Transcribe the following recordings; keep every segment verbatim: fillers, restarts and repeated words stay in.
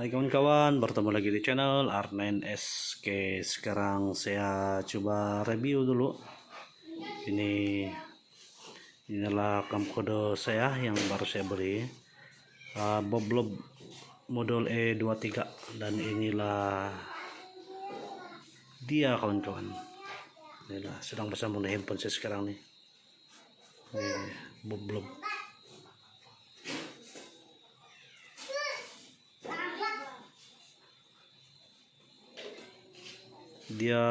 Hai kawan-kawan, bertemu lagi di channel R nine S K. Sekarang saya cuba review dulu. Ini, inilah camcorder saya yang baru saya beli. Ah, Bob Lob model E dua tiga, dan inilah dia, kawan-kawan. Inilah, sedang bersambung di handphone saya sekarang ni. Ni, Bob Lob. Dia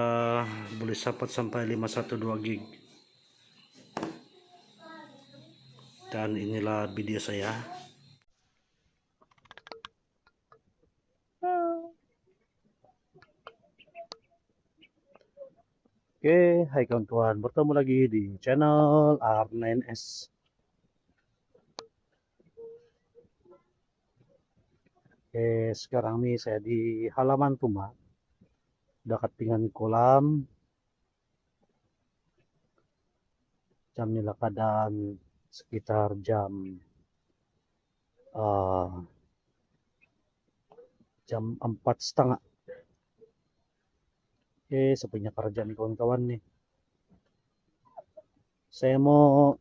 boleh sapat sampai lima satu dua gig. Dan inilah video saya. Oke, hai kawan-kawan, bertemu lagi di channel R nine S. Oke, sekarang ni saya di halaman rumah, dekat dengan kolam. Jam ni lah keadaan sekitar jam, ah, jam empat setengah. Oke, saya punya kerja ni, kawan-kawan, ni. Saya mau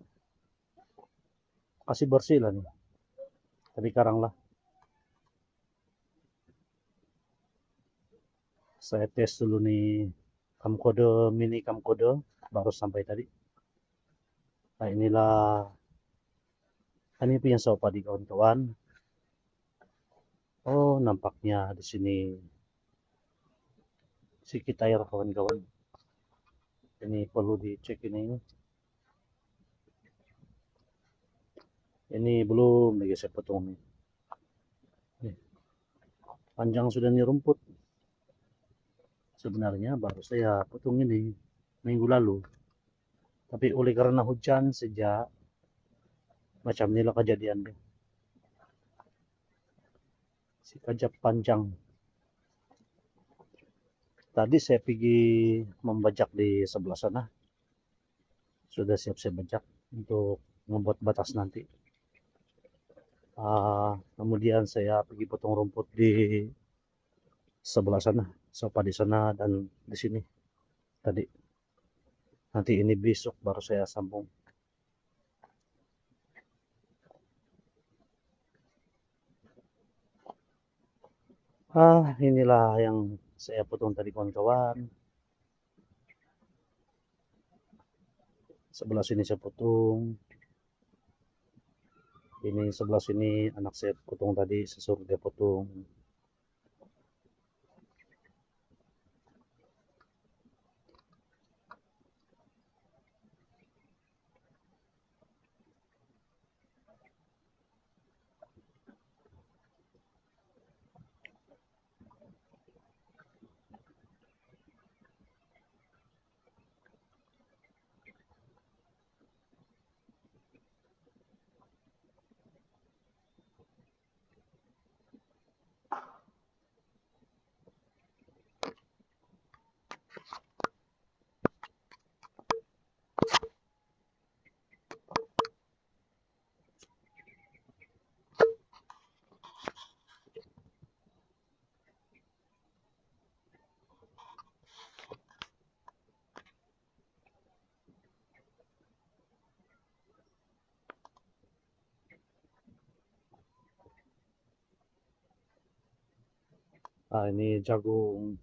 kasih bersih lah ni. Tapi karang lah. Saya test dulu ni camcorder, mini camcorder, baru sampai tadi. Nah, inilah, ini punya sawo padi, kawan-kawan. Oh, nampaknya di sini sikit air, kawan-kawan. Ini perlu dicek ini. Ini belum lagi saya potong ni. Ni, panjang sudah ni rumput. Sebenarnya baru saya potong ini minggu lalu. Tapi oleh kerana hujan saja, macam ni lah kejadian dia. Sekejap panjang. Tadi saya pigi membajak di sebelah sana. Sudah siap saya bajak untuk membuat batas nanti. Ah, kemudian saya pigi potong rumput di sebelah sana, sawo padi sana dan di sini tadi. Nanti ini besok baru saya sambung. Ah, inilah yang saya potong tadi, kawan-kawan. Sebelah sini saya potong. Ini sebelah sini anak saya potong tadi, saya suruh dia potong. Ah, ini jagung.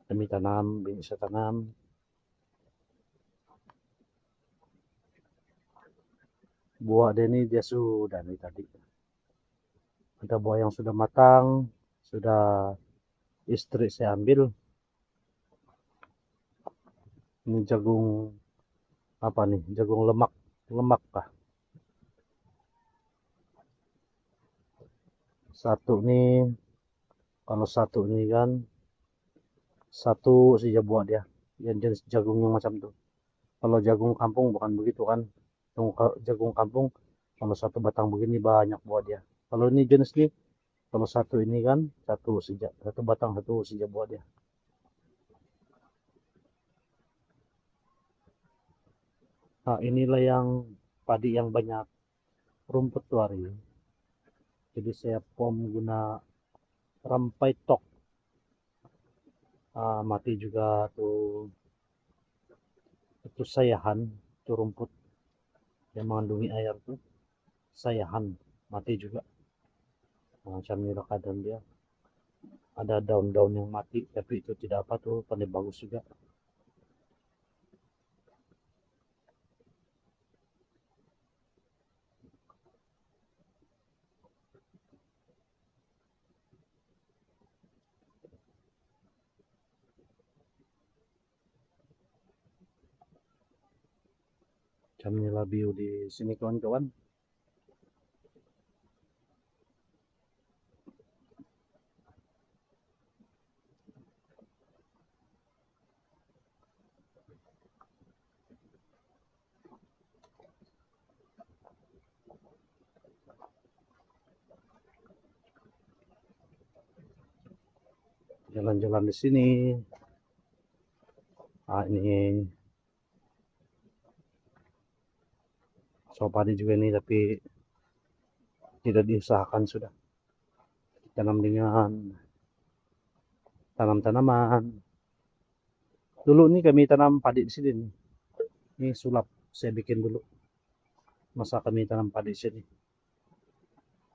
Kami tanam, bini saya tanam. Buah dia ni dia sudah ni tadi. Ada buah yang sudah matang, sudah isteri saya ambil. Ini jagung apa ni? Jagung lemak, lemak kah? Satu ni, kalau satu ni kan, satu saja buah dia. Yang jenis jagung yang macam tu. Kalau jagung kampung bukan begitu kan. Jagung ka-, jagung kampung, kalau satu batang begini banyak buah dia. Kalau ini jenis ni, kalau satu ini kan, satu saja, satu batang, satu saja buah dia. Ha, inilah yang padi yang banyak rumput tu hari. Jadi saya pom guna rampai tok. Ah, mati juga tu, itu sayahan, tu rumput yang mengandungi air tu, sayahan, mati juga. Ah, macam ni lah keadaan dia. Ada daun-daun yang mati, tapi itu tidak apa tu, pandai bagus juga. Macam ni lah view di sini, kawan-kawan. Jalan-jalan di sini. Ah, ini sawah padi juga ni, tapi tidak diusahakan sudah. Tanam dengan tanam-tanaman. Dulu ni kami tanam padi di sini ni. Ni sulap saya bikin dulu. Masa kami tanam padi sini.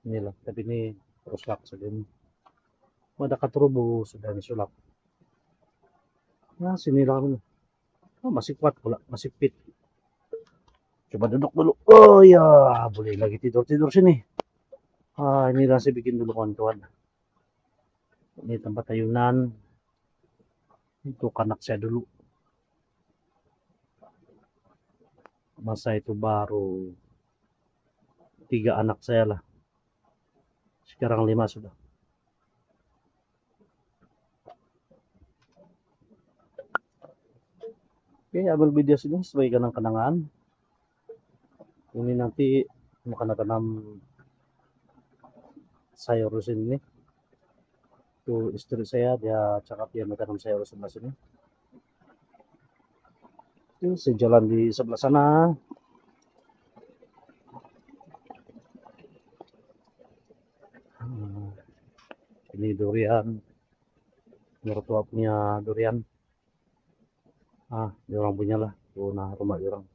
Inilah, tapi ni rusak sudah ni. Ada katurubu sudah ni sulap. Nah, sini lah ni. Oh, masih kuat pula, masih fit. Cuba duduk dulu. Oh ya, boleh lagi tidur-tidur sini. Ah, ini dah saya bikin dulu, kawan-kawan. Ini tempat ayunan. Untuk anak saya dulu. Masa itu baru tiga anak saya lah. Sekarang lima sudah. Okey, ambil video sini sebagai kenang-kenangan. Ini nanti mau kena tanam sayur di sini. Tu isteri saya, dia cakap dia mau tanam sayur sebelah sini. Okey, saya jalan di sebelah sana. Hmm, ini durian. Mertua punya durian. Ah, dia orang punya lah. Tu nah, rumah dia orang.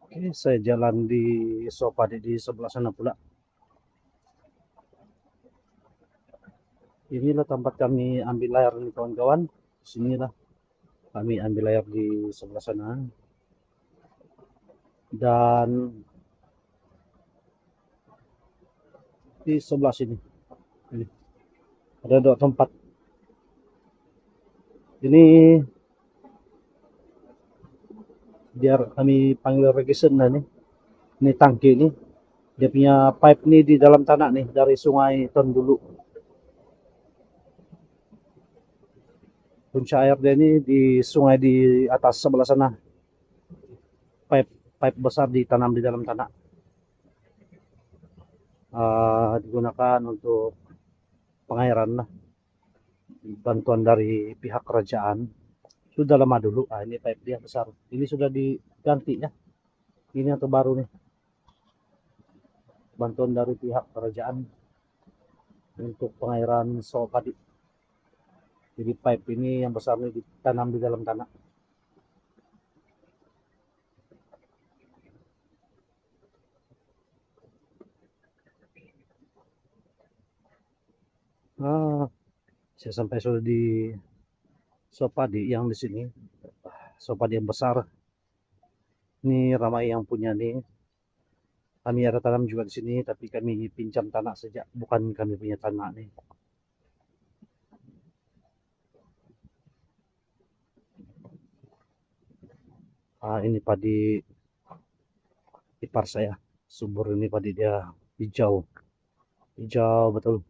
Okey, saya jalan di sawah padi di sebelah sana pula. Inilah tempat kami ambil air ni, kawan-kawan. Sinilah kami ambil air di sebelah sana. Dan di sebelah sini. Ini. Ada dua tempat. Ini biar kami panggil irrigation lah ni. Ni tangki ni. Dia punya pipe ni di dalam tanah ni, dari sungai Tondulu. Punca air dia ni di sungai di atas sebelah sana. Pipe, pipe besar ditanam di dalam tanah. Ah, digunakan untuk pengairan lah. Bantuan dari pihak kerajaan. Sudah lama dulu, ah, ini pipe dia besar. Ini sudah diganti ya. Ini yang terbaru ni. Bantuan dari pihak kerajaan untuk pengairan sawah padi. Jadi pipe ini yang besar ni ditanam di dalam tanah. Ah, saya sampai sudah di sawah padi yang di sini. Sawah padi yang besar. Ni ramai yang punya ni. Kami ada tanam juga di sini, tapi kami pinjam tanah saja, bukan kami punya tanah ni. Ah, ini padi ipar saya. Subur ini padi dia, hijau. Hijau betul.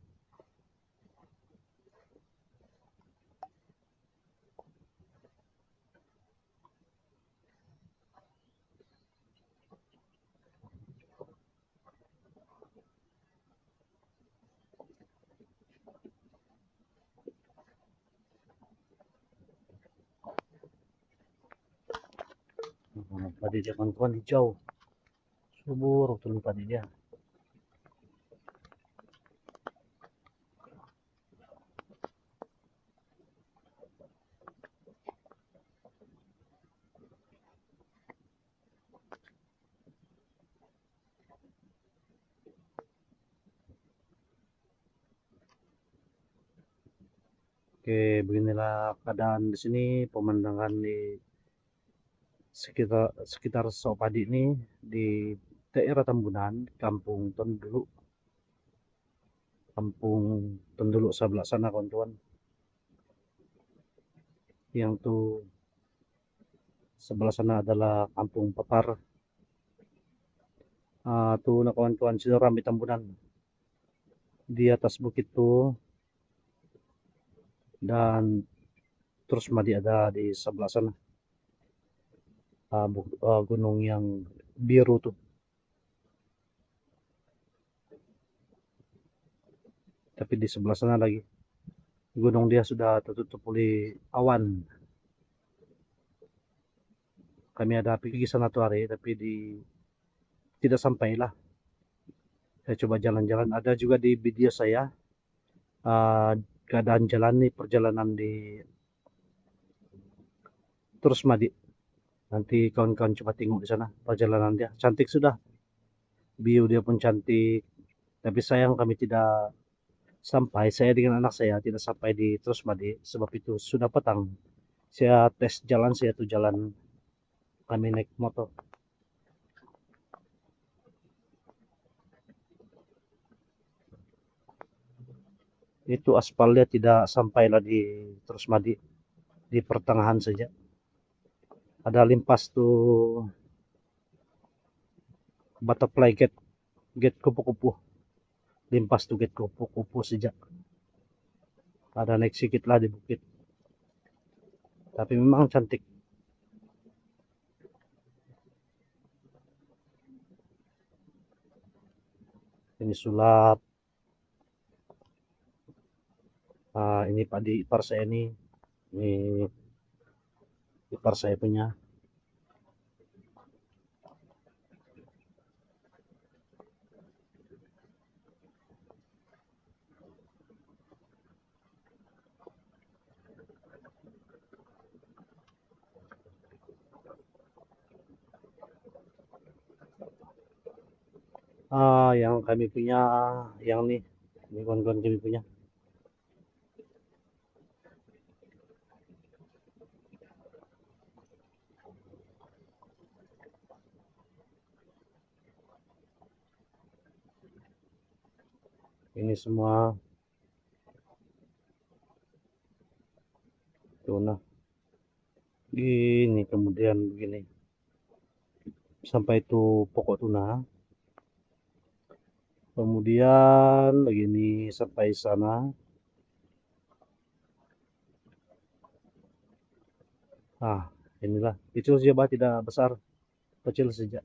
Padi dia kawan-kawan hijau. Subur betul padi dia. Okey, beginilah keadaan di sini, pemandangan di sekitar, sekitar sawah padi ni di daerah Tambunan, Kampung Tondulu. Kampung Tondulu sebelah sana, kawan-kawan. Yang tu sebelah sana adalah Kampung Papar. Ah, tu nah, kawan-kawan, sini ramai Tambunan. Di atas bukit tu dan terus madi ada di sebelah sana. Ah, bu-, ah, gunung yang biru tu. Tapi di sebelah sana lagi. Gunung dia sudah tertutup oleh awan. Kami ada pigi sana tu hari, tapi di, tidak sampai lah. Saya cuba jalan-jalan. Ada juga di video saya, ah, keadaan jalan ni, perjalanan di terus madi. Nanti kawan-kawan cuba tengok di sana perjalanan dia. Cantik sudah. View dia pun cantik. Tapi sayang kami tidak sampai, saya dengan anak saya tidak sampai di terus madi sebab itu sudah petang. Saya test jalan, saya tu jalan kami naik motor. Itu aspal dia tidak sampailah di terus madi, di pertengahan saja. Ada limpas tu butterfly gate, gate kupu-kupu. Limpas tu gate kupu-kupu saja. Ada naik sikit lah di bukit. Tapi memang cantik. Ini sulap. Ah, ini padi ipar saya ni. Ini ipar saya punya. Ah, yang kami punya, yang ni, ni kawan-kawan kami punya. Ini semua tuna. Ini kemudian begini. Sampai tu pokok tuna. Kemudian lagi ni sampai sana. Ah, inilah. Kecil saja bah, tidak besar. Kecil saja.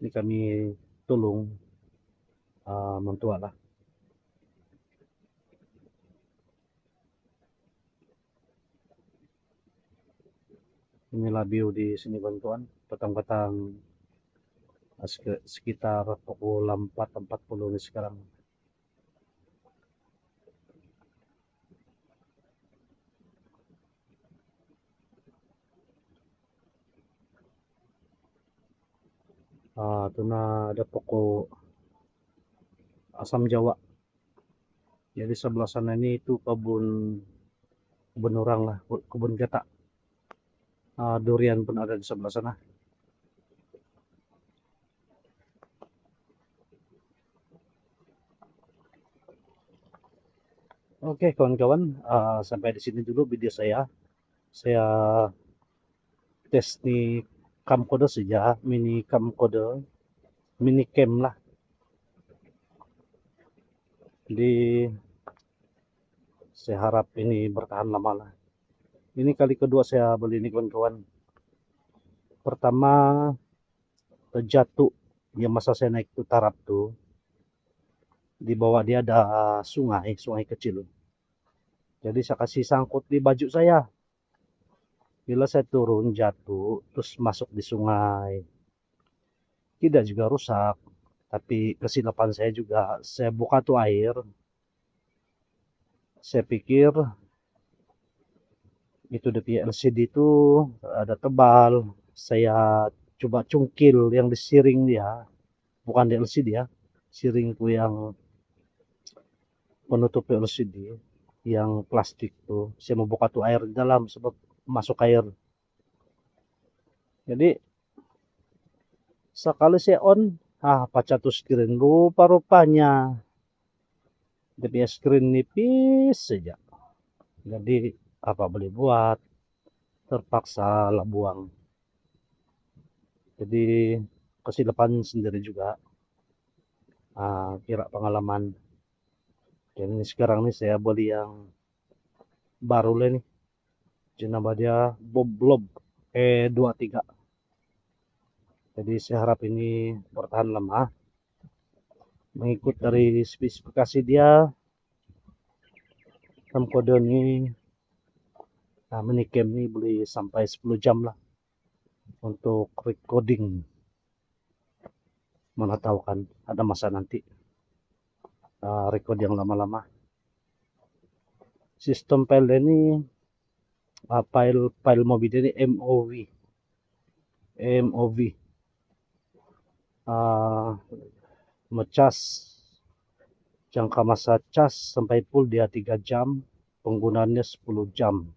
Ini kami tolong, ah, mentua lah. Inilah view di sini, kawan-kawan. Petang-petang, ah, sek-, sekitar pukul empat empat puluh ni sekarang. Ah, tu nah ada pokok asam jawa. Jadi sebelah sana ni tu kebun, kebun orang lah, kebun gata. Ah, durian pun ada di sebelah sana. Okey, kawan-kawan, ah, sampai di sini dulu video saya. Saya test ni camcorder saja, mini camcorder, mini cam lah. Jadi, saya harap ini bertahan lama lah. Ini kali kedua saya beli ni, kawan-kawan. Pertama, terjatuh yang masa saya naik tu tarap tu, di bawah dia ada sungai, sungai kecil. Jadi, saya kasih sangkut di baju saya. Bila saya turun, jatuh, terus masuk di sungai. Tidak juga rusak, tapi kesilapan saya juga, saya buka tu air. Saya pikir itu dia punya L C D tu ada tebal. Saya cuba cungkil yang di siring dia, bukan di L C D ya, siring tu yang penutup L C D yang plastik tu. Saya mau buka tu air di dalam sebab masuk air. Jadi, sekali saya on, ah, pecah tu skrin. Rupa-rupanya dia punya skrin nipis saja. Jadi, apa boleh buat? Terpaksa lah buang. Jadi, kesilapan sendiri juga. Ah, kira pengalaman. Dan ini sekarang ni saya beli yang baru lah ni. Jenama dia Bob Blob E dua tiga. Jadi, saya harap ini bertahan lama. Mengikut dari spesifikasi dia, camcorder ni, ah, Manicam ni boleh sampai sepuluh jam lah untuk recording. Mana tahu kan, ada masa nanti, ah, record yang lama-lama. Sistem file dia ni, ah, file, file movie dia ni M O V. M O V. Ah, mecas, jangka masa cas sampai full dia tiga jam, penggunaannya sepuluh jam.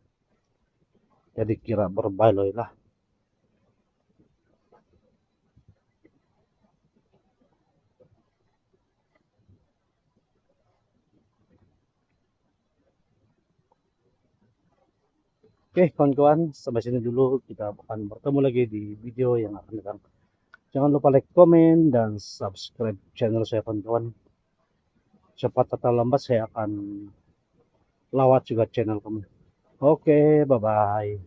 Jadi kira berbaloi lah. Okey, kawan-kawan, sampai sini dulu. Kita akan bertemu lagi di video yang akan datang. Jangan lupa like, komen, dan subscribe channel saya, kawan-kawan. Cepat atau lambat saya akan lawat juga channel kami. Okey, bye-bye.